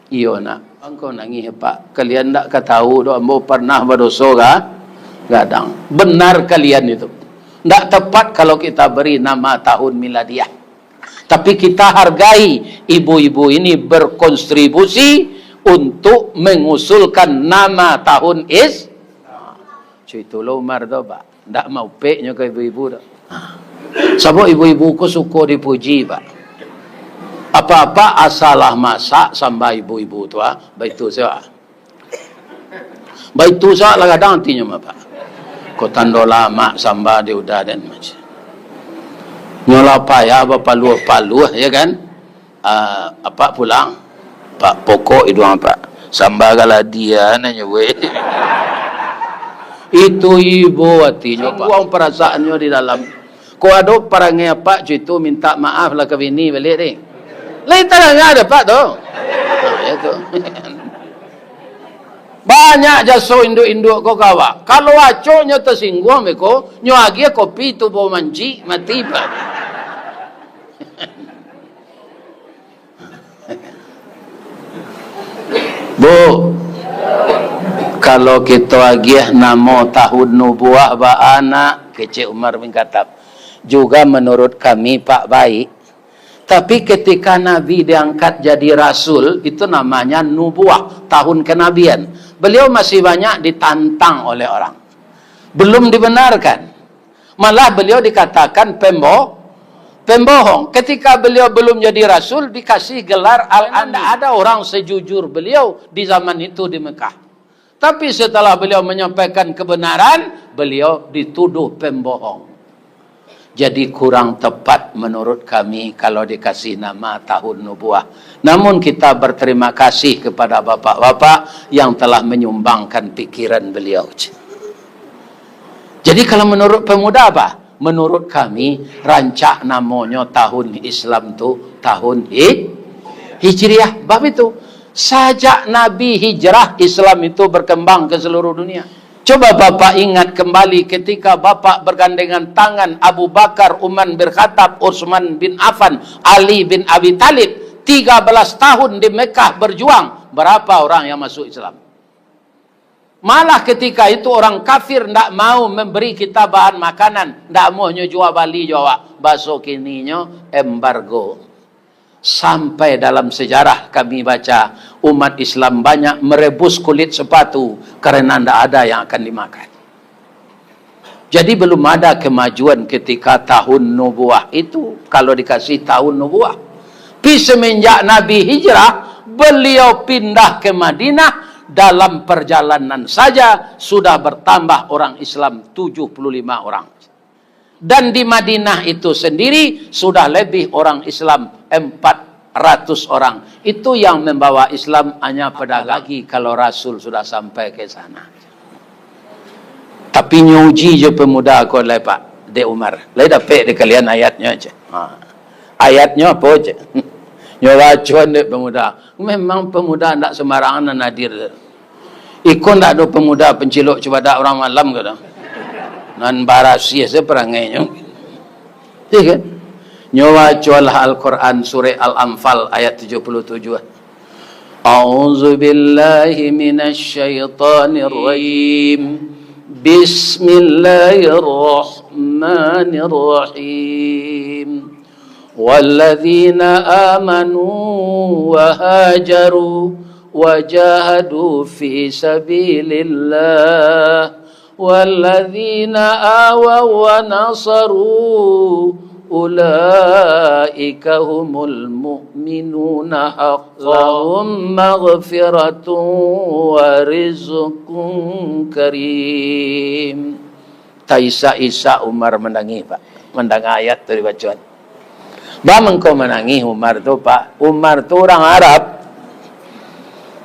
Iyo, nak. Angkau nangih, Pak. Kalian ndak ka tahu doh, ambo pernah badoso ga-, gadang. Benar kalian itu. Ndak tepat kalau kita beri nama tahun miladiah. Tapi kita hargai ibu-ibu ini berkontribusi untuk mengusulkan nama tahun Is-, cuito lo Umar tu, Pak. Ndak maupeknyo ka ibu-ibu tu. Sabab ibu-ibu ko suko dipuji, Pak. Apa-apa asalah masak sambah ibu-ibu tu, ah, baitu sajo, ah. Baitu sajo lah gadang atinyo mah, Pak. Ko tando lamak samba di udah den macam. Nyo lah payah bapaluah-paluah, ya kan? Ah, apak pulang. Pak, pokok iduang apak. Samba galadi, ah, nanyo, weh. Itu ibo atinyo, Pak. Singguang perasaannyo di dalam. Ko ado parangai apak cuito minta maaf lah ka bini baliak, deh. Lain tarang ado, Pak, tu. Ah, ya tu. Banyak jaso induak-induak ko ka awak. Kalau acoknyo tasingguang beko, nyo agiah kopi tu bau mancik, mati, Pak. Bu, kalau kito agiah namo tahun nubuah ba anak, kecek Umar bin Khattab, juga menurut kami, Pak, baik. Tapi ketika Nabi diangkat jadi rasul, itu namanya nubuah, tahun kenabian. Beliau masih banyak ditantang oleh orang. Belum dibenarkan. Malah beliau dikatakan pembo-, pembohong. Ketika beliau belum jadi rasul, dikasih gelar Al-Amin. Tidak ada orang sejujur beliau di zaman itu di Mekah. Tapi setelah beliau menyampaikan kebenaran, beliau dituduh pembohong. Jadi kurang tepat menurut kami kalau dikasih nama tahun nubuah. Namun kita berterima kasih kepada bapak-bapak yang telah menyumbangkan pikiran beliau. Jadi kalau menurut pemuda apa? Menurut kami, rancak namonyo tahun Islam tu tahun Hi-, Hijriah. Bab itu, sajak Nabi hijrah, Islam itu berkembang ke seluruh dunia. Coba Bapak ingat kembali ketika Bapak bergandengan tangan Abu Bakar, Umar bin Khattab, Utsman bin Affan, Ali bin Abi Thalib, tiga belas tahun di Mekah berjuang, berapa orang yang masuk Islam? Malah ketika itu orang kafir ndak mau memberi kita bahan makanan, ndak mau nyo jual bali jo awak. Baso kininyo embargo. Sampai dalam sejarah kami baca, umat Islam banyak merebus kulit sepatu karena ndak ada yang akan dimakan. Jadi belum ada kemajuan ketika tahun nubuah itu, kalau dikasih tahun nubuah. Pi semenjak Nabi hijrah, beliau pindah ke Madinah, dalam perjalanan saja sudah bertambah orang Islam tujuh puluh lima orang. Dan di Madinah itu sendiri sudah lebih orang Islam empat ratus orang. Itu yang membawa Islam hanya pedagang. Apalagi kalau Rasul sudah sampai ke sana. Tapi nyo uji jo pemuda ko lai, Pak, dek Umar. Lai dapek dek kalian ayatnyo, cek. Ha. Ayatnyo apo, cek? Nyo bacoan dek pemuda. Memang pemuda ndak sembarangan nan hadir. Iko ndak ado pemuda pencilok cubadak urang malam ko doh. Nan barasiah se perangainyo. Iya kan? Nyo bacolah Al-Quran, surah Al-Anfal ayat tujuh puluh tujuh. A'udzubillahi minasyaitonirrajim. Bismillahirrahmanirrahim. الرحمن الرحيم. والذين آمنوا وهاجروا وجاهدوا في سبيل الله والذين آووا ونصروا أولئك هم المؤمنون حقا لهم مغفرة ورزق كريم. Taisak-isak Umar manangih, Pak, mandanga ayat tu dibacoan. Ba mangko manangih Umar tu, Pak? Umar tu urang Arab.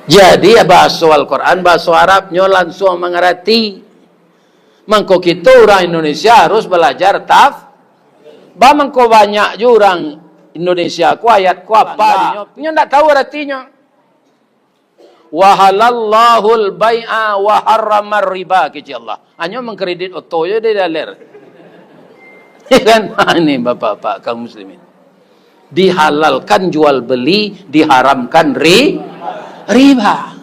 Jadi, bahaso Al-Quran, bahaso Arab, nyo lansuang mangarati. Mangko kito urang Indonesia harus balajar taf-, ba mangko banyak jo urang Indonesia ko ayat ko apa dinyo, nyo ndak tahu aratinyo. "Wa halallahul bai'a wa harramar riba," kecek Allah. Hanyo mangkredit oto jo di daler. Ya kan? Ha, ini bapak-bapak kaum muslimin. Dihalalkan jual beli, diharamkan ri-, riba.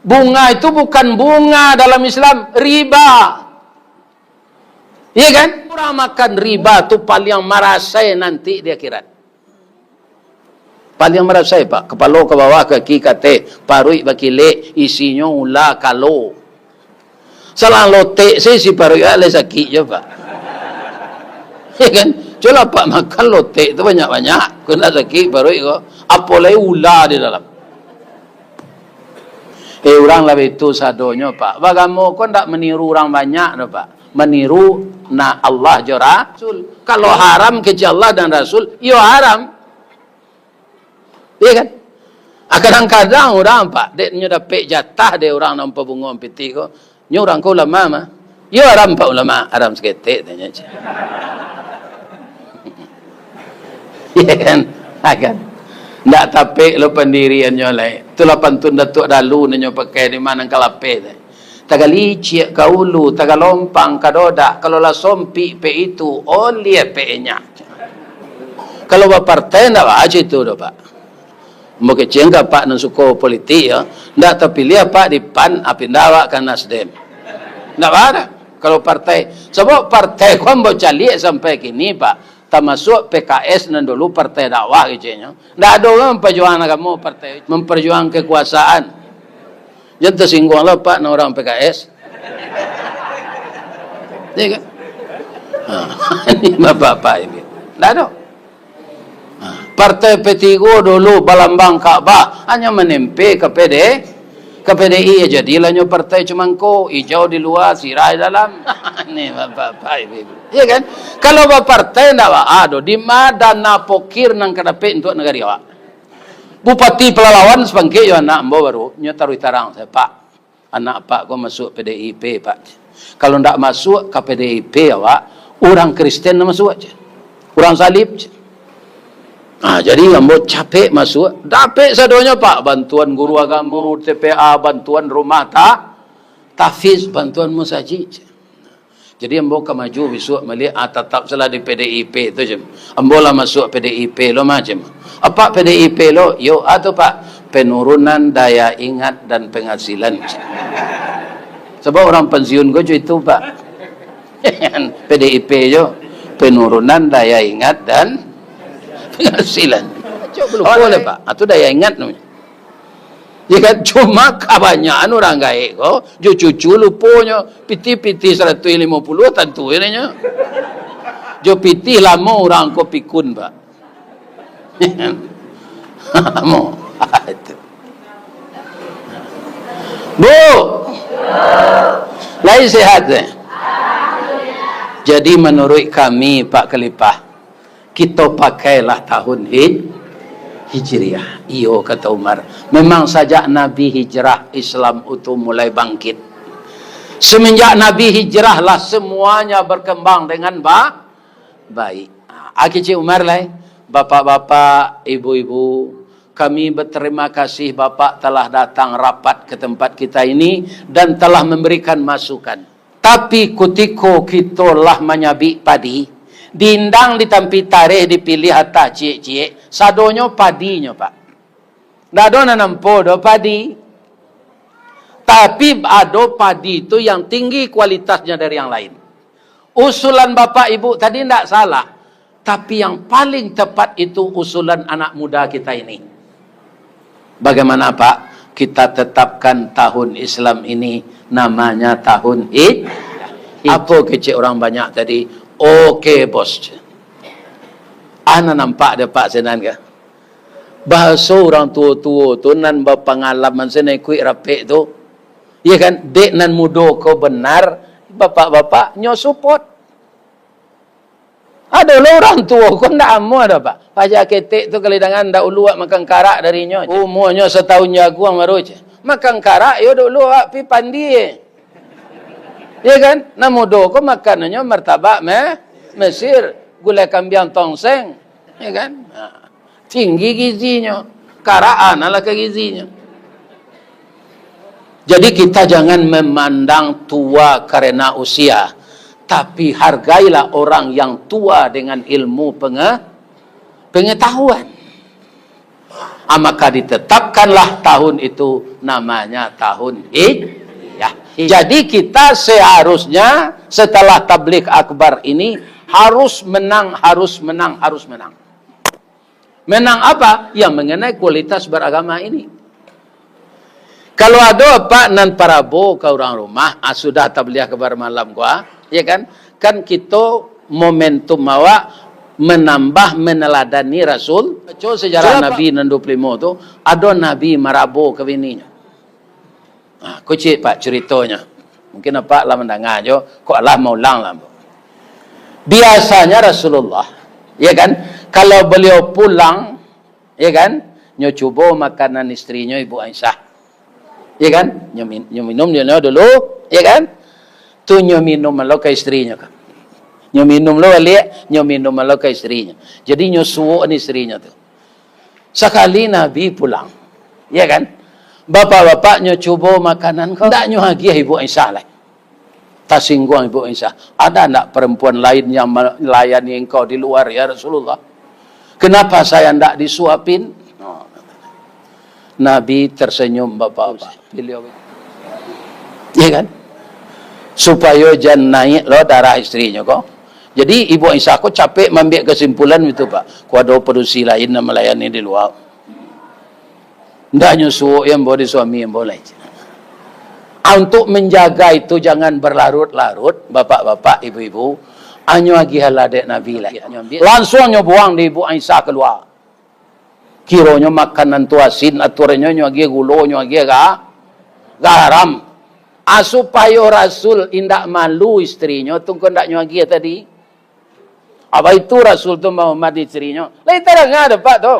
Bunga itu bukan bunga dalam Islam, riba. Iya kan? Urang makan riba tu paliang marasai nanti di akhirat. Paliang marasai, Pak. Kapalo ka bawah, kaki ka ateh, paruik bakilek, isinyo ula kalo. Salah lotek se isi paruik, ah, lai sakik jo, Pak. Ya kan? Cubolah Apak makan lotek tu banyak-banyak, kok ndak sakik paruik ko. Apo lai ula di dalam. Eh, urang lah baitu sadonyo, Pak. Baagamo ko ndak maniru urang banyak doh, Pak. Maniru na Allah jo Rasul. Kalau haram kecek Allah dan Rasul, iyo haram. Iya kan? Ah, kadang-kadang urang, Pak, dek nyo dapek jatah dek urang nan pabungo pitih ko, nyo urang ko ulama mah. Yo haram, Pak, ulama, haram saketek, tanyo ceh. Iya kan? Ha, kan? Ndak tapek lo pandiriannyo lai. Itulah pantun Datuak Dalu nan nyo pakai di ma nan ka lapeh tu. Tagaliciak ka ulu, tagalompang ka dodak, kalau lah sompik pek itu, oliah pek enyak. Kalau bapartai ndak baa ceh itu doh, Pak. Ambo kecek ka Apak nan suko politik, yo. Ndak tapiliah Apak di PAN, a, pindah awak ka Nasdem. Ndak baa doh. Kalau partai, sabab partai ko ambo caliak sampai kini, Pak, tamasuak P K S nan dulu partai dakwah keceknyo. Ndak ado urang mampajuang agamo partai, mampajuang kekuasaan. Jan tasingguang lah, Pak, nan urang P K S. Iya kan? Ha, ini bapak-bapak ini. Ndak ado. Ha, partai P tigo dulu balambang Ka'bah, hanyo manempe ka P D, ka P D I, ya jadilah nyo partai cumangko, ijau di lua, sirah di dalam. Ini bapak-bapak ini. Iya kan? Kalau bapartai ndak baa doh, di ma dana pokir nan ka dapek untuak nagari awak? Bupati Pelalawan sapangkek jo anak ambo baru, nyo taruih tarang sajo, Pak. Anak Apak ko masuak P D I P, Pak. Kalau ndak masuak ka P D I P awak, urang Kristen nan masuak ceh. Urang Salib ceh. Nah, jadi ambo capek masuak, dapek sadonyo, Pak. Bantuan guru agama, guru T P A, bantuan rumah ta-, tahfiz, bantuan musajik ceh. Jadi ambo ka maju bisuak maliek, ah, tatap salah di P D I P tu ceh. Ambo lah masuak P D I P lo mah ceh. Apak P D I P lo, yo, ah, tu, Pak, penurunan daya ingat dan penghasilan. Sabab urang pensiun ko jo itu, Pak. P D I P jo, penurunan daya ingat dan penghasilan. Cok, lupo lah, Pak. Ah, tu daya ingat namanya. Ya kan, cuma kabanyakan urang gaek ko, jo cucu luponyo, pitih-pitih saratuih limo puluah tantu inyo. Jo pitih lamo urang ko pikun, Pak. Lamo. Itu. Bu, lai sehat, eh? Jadi, manuruik kami, Pak Khalifah, kito pakailah tahun hij-, Hijriah. Iyo, kato Umar. Memang sajak Nabi hijrah, Islam itu mulai bangkit. Semenjak Nabi hijrah lah semuanya berkembang dengan ba-, baik. Ah, kecek Umar lai. Bapak-bapak, ibu-ibu, kami berterima kasih Bapak telah datang rapat ke tempat kita ini dan telah memberikan masukan. Tapi kutiko kito lah manyabik padi, diindang di tampi tareh, dipiliah atah ciek-ciek, sadonyo padinyo, Pak. Ndak ado nan nampo doh padi. Tapi ado padi tu yang tinggi kualitasnya dari yang lain. Usulan bapak ibu tadi ndak salah, tapi yang paling tepat itu usulan anak muda kita ini. Bagaimana, Pak? Kita tetapkan tahun Islam ini namanya tahun Hij-, Hij-, apa kecek orang banyak tadi? Oke, bos. Ana nampak dek Pak sinan ka? Bahaso urang tuo-tuo tu nan bapangalaman, sinan ikuik rapek tu. Iya kan? Dek nan mudo ko benar, bapak-bapak nyo support. Ado lo urang tuo ko ndak amuah doh, Pak. Paja ketek tu kali dangan ndak ulu awak makan karak dari nyo. Umuanyo satahun jaguang baru, ceh. Makan karak yo dulu awak pi pandie. Iya kan? Nan mudo ko makanannyo martabak me-, Mesir, gulai kambiang tongseng. Iya kan? Ha. Tinggi gizinyo. Karak-an lah ka gizinyo. Jadi kita jangan memandang tua karena usia, tapi hargailah orang yang tua dengan ilmu penge-, pengetahuan. Ah, maka ditetapkanlah tahun itu namanya tahun Hij-, ya. Hij-, jadi kita seharusnya setelah tabligh akbar ini harus menang, harus menang, harus menang. Menang apa? Ya, mengenai kualitas beragama ini. Kalau ado apak nan parabo ka urang rumah, ah, sudah tabligh akbar malam ko, ah, ya kan? Kan kito momentum awak menambah meneladani Rasul. Baco sejarah Nabi nan duo puluah limo tu, ado Nabi marabo ka bininyo. Nah, ko ciek, Pak, curitonyo. Mungkin apak lah mandanga jo, kok alah maulang lah, ambo. Biasanya Rasulullah, ya kan, kalau beliau pulang, ya kan, nyo cubo makanan istrinyo Ibu Aisyah. Ya kan? Nyo min-, nyo minum nyo dulu, ya kan? Tu nyo minum lo ka istrinyo ka. Nyo minum lo baliak, nyo minum lo ka istrinyo. Jadi nyo suok ni istrinyo tu. Sakali Nabi pulang, ya kan? Bapak-bapak nyo cubo makanan ko, ndak nyo agiah Ibu Aisyah lai. Tasingguang Ibu Aisyah, "Ada ndak perempuan lain yang melayani engkau di luar, ya Rasulullah? Kenapa saya ndak disuapin?" Nabi tersenyum, Bapak-bapak. Beliau, ya kan? Supayo jan naik lo darah istrinyo ko. Jadi, Ibu Aisyah ko capek mambiak kesimpulan itu, Pak. Ko ado padusi lain nan melayani di luar. Ndak nyo suok ambo di suami ambo lai. Ah, untuk menjaga itu jangan berlarut-larut, bapak-bapak, ibu-ibu, anyo agiah lah dek Nabi lai. Langsuang nyo buang di Ibu Aisyah kalua. Kironyo makanan tu asin, atuarannyo nyo agiah gulo, nyo agiah ga-, garam. Ah, supayo Rasul indak malu istrinyo, tu ko ndak nyo agiah tadi. Apa itu Rasul tu mahormati istrinyo? Lai tarang ado, Pak, tu.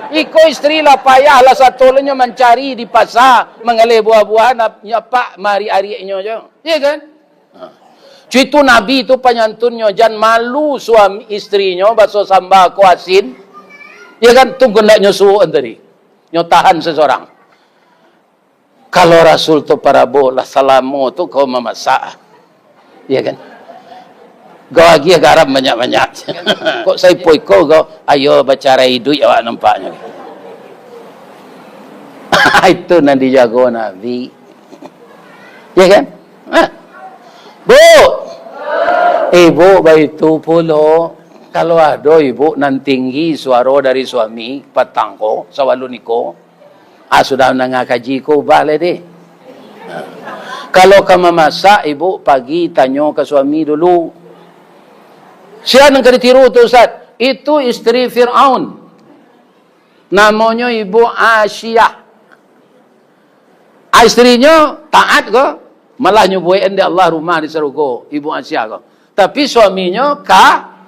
Iko istri lah payah, lah satolonyo mancari di pasa, manggaleh buah-buahan, ap-, nyapak marik-ariknyo jo. Iya kan? Ha. Cuitu Nabi tu panyantunnyo, jan malu suami istrinyo, baso samba ko asin. Iya kan? Tunggu ndak nyo suok tadi. Nyo tahan sesorang. Kalau Rasul tu parabo lah salamo tu ko mamasak. Iya kan? Gau agiah garam banyak-banyak. Kok saipoi ko gau, ayo bacarai iduik awak nampaknyo. Itu nan dijago Nabi. Iya kan? Ha. Bu! Ibu baitu pulo. Kalau ado ibu nan tinggi suaro dari suami, patang ko, sabalun iko, ah, sudah mandanga kaji ko, ubah lai deh. Kalau ka mamasak, ibu pagi tanyo ka suami dulu. Sia nan ka ditiru tu, Ustaz? Itu istri Firaun. Namonyo Ibu Asiah. Ah, istrinyo taat ko, malah nyo buekan dek Allah rumah di sarugo, Ibu Asiah ko. Tapi suaminyo ka-,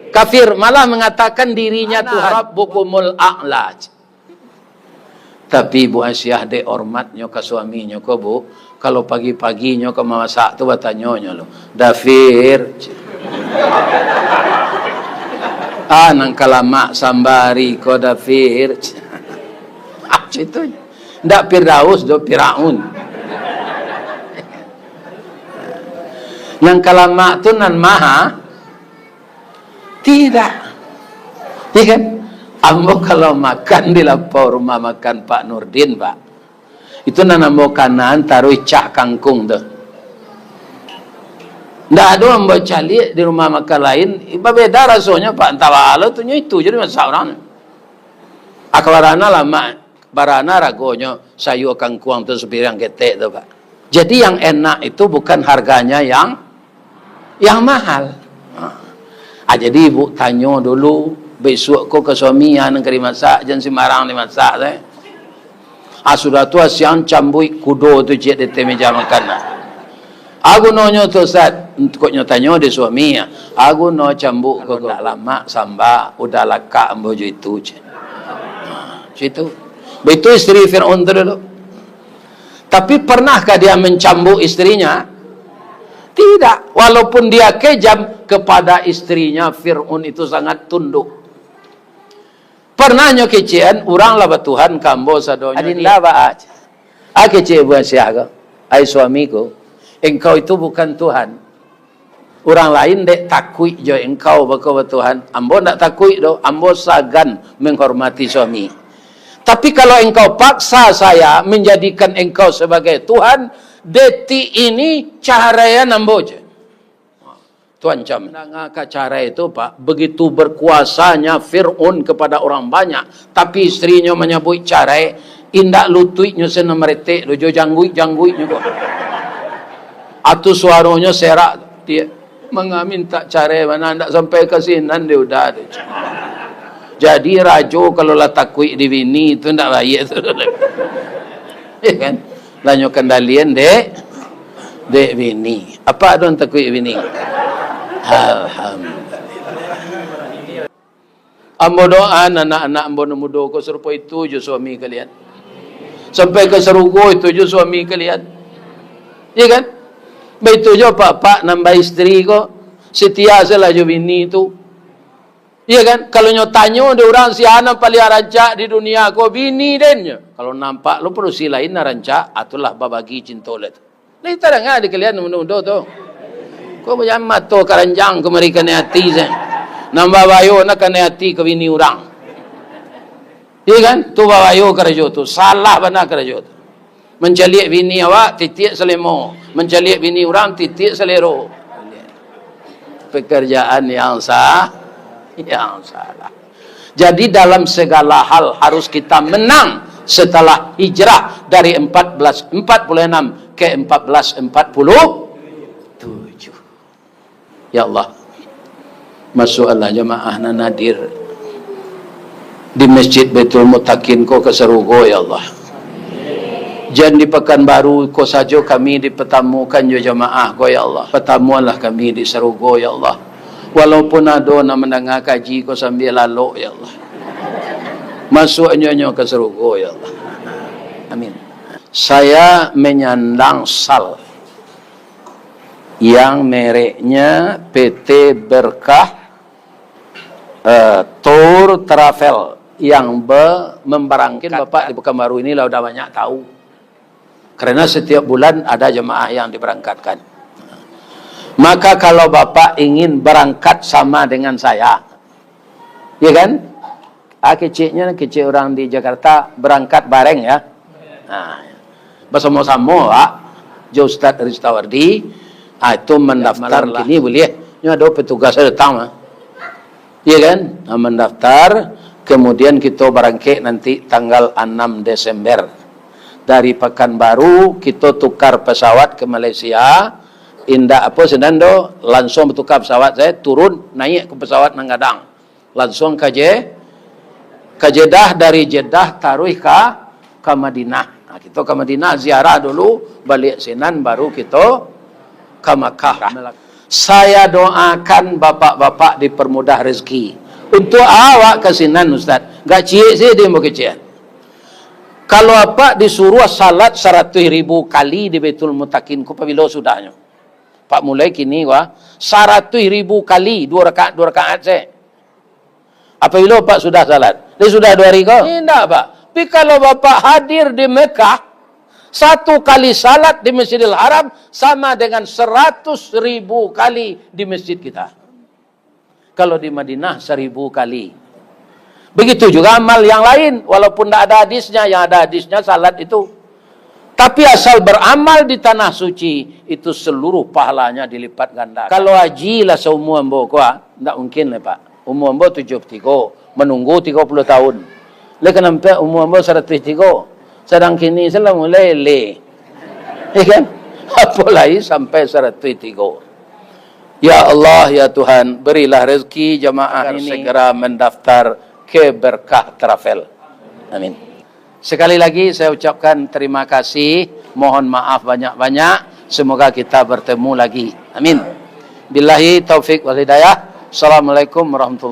kafir, malah mangatakan dirinya Tuhan. "Ana rabbukumul a'la." Tapi Ibu Asiah dek hormatnyo ka suaminyo ko, Bu, kalau pagi-paginyo ka mamasak tu batanyo nyo lo, "Dafir." Ah, nan ka lamak sambari ko, Dafir. Ah, itu. Ndak Firdaus doh, Firaun. Nan ka lamak tu nan maha? Tidak. Iya kan? Ambo kalau makan di lapau rumah makan Pak Nurdin, Pak, itu nan ambo kanaan taruih cak kangkung tu. Ndak ado ambo caliak di rumah makan lain, babeda rasonyo, Pak. Antah baa lo tu, nyo itu je dimasak urang. Aka barana lamak, barana ragonyo sayua kangkuang tu sapiriang ketek tu, Pak. Jadi yang enak itu bukan harganya yang, yang mahal. Ha. Ah, jadi ibu tanyo dulu, bisuak ko ka suami, ah, nan ka dimasak, jan simbarang dimasak, teh. Ah, sudah tu, ah, siang cambuik kudo tu ciek di ateh meja makan, ah. Ah, gunonyo tu, Ustaz? Kok nyo tanyo di suami, ah. Ah, guno cambuik ko, ndak lamak samba, udah lakak ambo jo itu, ciek. Ah, situ. Baitu isteri Firaun tu dulu. Tapi pernahkah dia mencambuk istrinya? Tidak. Walaupun dia kejam kepada istrinya, Firaun itu sangat tunduk. Pernah nyo kecekan, urang lah batuhan ka ambo sadonyo. Adinda baa? Ah, kecek buah siah ko. Ai suamiku, engkau itu bukan Tuhan. Urang lain dek takuik jo engkau bako batuhan. Ambo ndak takuik doh, ambo sagan menghormati suami. Tapi kalau engkau paksa saya menjadikan engkau sebagai Tuhan, detik ini caraian ambo je. Tu ancam. Mandanga ka carai tu, Pak, begitu berkuasanya Fir'aun kepada orang banyak, tapi istrinyo manyabuik carai, indak lutuiknyo se nan maretek doh, jo jangguik-jangguiknyo ko. Atu suaronyo serak, dia mangamintak carai bana, ndak sampai ka sinan dia udah tu. Jadi rajo kalau lah takuik di bini tu ndak baiak tu. Ya kan? Lah nyo kendalian dek, dek bini. Apak tu nan takuik bini. Alhamdulillah. Ambo doaan anak-anak ambo nan mudo ko sarupo itu jo suami kalian. Sampai ka sarugo itu jo suami kalian. Iya kan? Baitu jo apak-apak nan baistri ko, setia sajolah jo bini tu. Iya kan? Kalau nyo tanyo dek urang, sia nan paliang rancak di dunia ko, bini den nyo. Kalau nampak lo padusi lain nan rancak, atulah babagi cinto lah tu. Lai tadanga di kalian mudo-mudo tu. Ko bajalan mato karanjang kamari kanai ati se. Nan babayo nak kanai ati ka bini urang. Iya kan? Tu babayo karajo tu. Salah bana karajo tu. Mancaliak bini awak, titiak salemo. Mancaliak bini urang, titiak salero. Pekerjaan yang sa-, yang salah. Jadi, dalam segala hal harus kita menang setelah hijrah dari empat belas empat puluh enam ke empat belas empat puluh tujuh. Ya Allah, masuakkanlah jamaah nan hadir di Masjid Baitul Mutakin ko ka sarugo, ya Allah. Jan di Pakanbaru ko sajo kami dipatamukan jo jamaah ko, ya Allah. Patamuanlah kami di sarugo, ya Allah. Walaupun ado nan mandanga kaji ko sambia lalok, ya Allah. Masuaknyo nyo ka sarugo, ya Allah. Amin. Saya menyandang sal yang mereknya P T Berkah, eh, Tour Travel yang be-, memberangkatkan. Mungkin Bapak di Pekanbaru ini lah udah banyak tahu. Karena setiap bulan ada jemaah yang diberangkatkan. Maka kalau Bapak ingin berangkat sama dengan saya, ya kan? Ah, keceknya, kecek urang di Jakarta, berangkat bareng, ya. Nah, basamo-samo, Pak, jo Ustaz Ristawardi, ah, itu mandaftar kini buliah. Nyo ado petugas datang, mah. Iya kan? Nah, mandaftar, kemudian kito barangkek nanti tanggal anam Desember. Dari Pekanbaru, kito tukar pesawat ke Malaysia. Indak apo sinan do, langsung batukar pesawat, saya turun, naik ke pesawat nan gadang. Lansuang ka Je-, ka Jeddah, dari Jeddah taruih ka, ka Madinah. Nah, kito ka Madinah ziarah dulu, baliak sinan baru kito ka Makkah. Saya doakan bapak-bapak dipermudah rezeki. Untuk awak ka sinan, Ustaz, gak ciek sajo di Bukit Cian. Kalau apak disuruh salat saratuih ribu kali di Baitul Mutakin, ko pabilo sudahnyo? Pak mulai kini, wah, saratuih ribu kali, duo rakaat, duo rakaat se. Apabilo Pak sudah salat? Dia sudah duo hari ko? Indak, Pak. Tapi kalau Bapak hadir di Mekah, satu kali salat di Masjidil Haram sama dengan seratus ribu kali di masjid kita. Kalau di Madinah, seribu kali. Begitu juga amal yang lain, walaupun ndak ada hadisnya, yang ada hadisnya salat itu. Tapi asal baramal di tanah suci, itu seluruh pahalanya dilipat ganda. Kalau haji lah saumua ambo ko, ah, ndak mungkin lai, Pak. Umua ambo tujuah puluah tigo, manunggu tigo puluah tahun. Lai ka nampak umua ambo saratuih tigo, sadang kini se lah mulai le. Ya kan? Apo lai sampai saratuih tigo. Ya Allah, ya Tuhan, berilah rezeki jamaah ini segera mendaftar ke Berkah Travel. Amin. Sekali lagi saya ucapkan terima kasih, mohon maaf banyak-banyak, semoga kita bertemu lagi. Amin. Billahi taufik wal hidayah. Assalamualaikum warahmatullahi